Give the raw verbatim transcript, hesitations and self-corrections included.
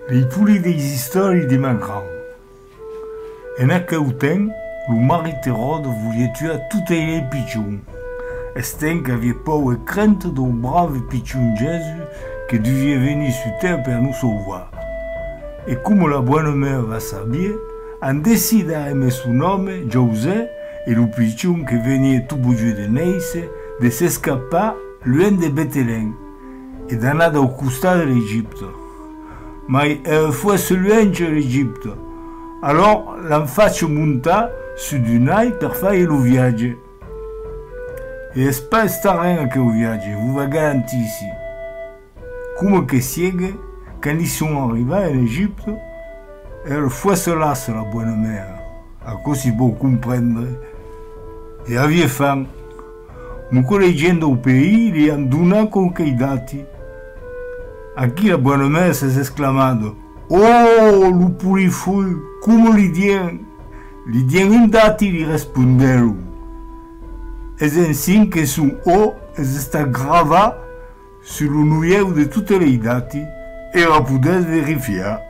Lei polidas istòrias de ma grand. En aqueu temps, lo marit Eròde voliá tuar totei lei pichons. Estent qu'aviá paur e crenta dau brave pichon Jèsus que duviá venir sus tèrra per nos sauvar. E coma la bona maire va sabiá, an decidat emé son òme, José, e lo pichon que veniá tot bojut de néisser, de s'escapar luènh de Betelèm e d'anar dau costat de l'Egipte. Mai èra fòrça luènh l'Egipte. Alòr l'an fach montar sus d'un ai per faire lo viatge. E es pas estat ren aqueu viatge, vos va garantissi. Coma que siegue, quand i son arribats en Egipte, èra fòrça lassa la bona maire. Aquò si pòu comprendre. E aviá fam. Mos que lei gents dau país li an donat quauquei dati. Aquí la bona maire s'es exclamada: «Ò, lo polit fòl, coma li dien?» «Li dien un dati», li respondèron. Es ensin que son ò es estat gravat sus lo noièu de totei lei dati, e la podètz verifiar.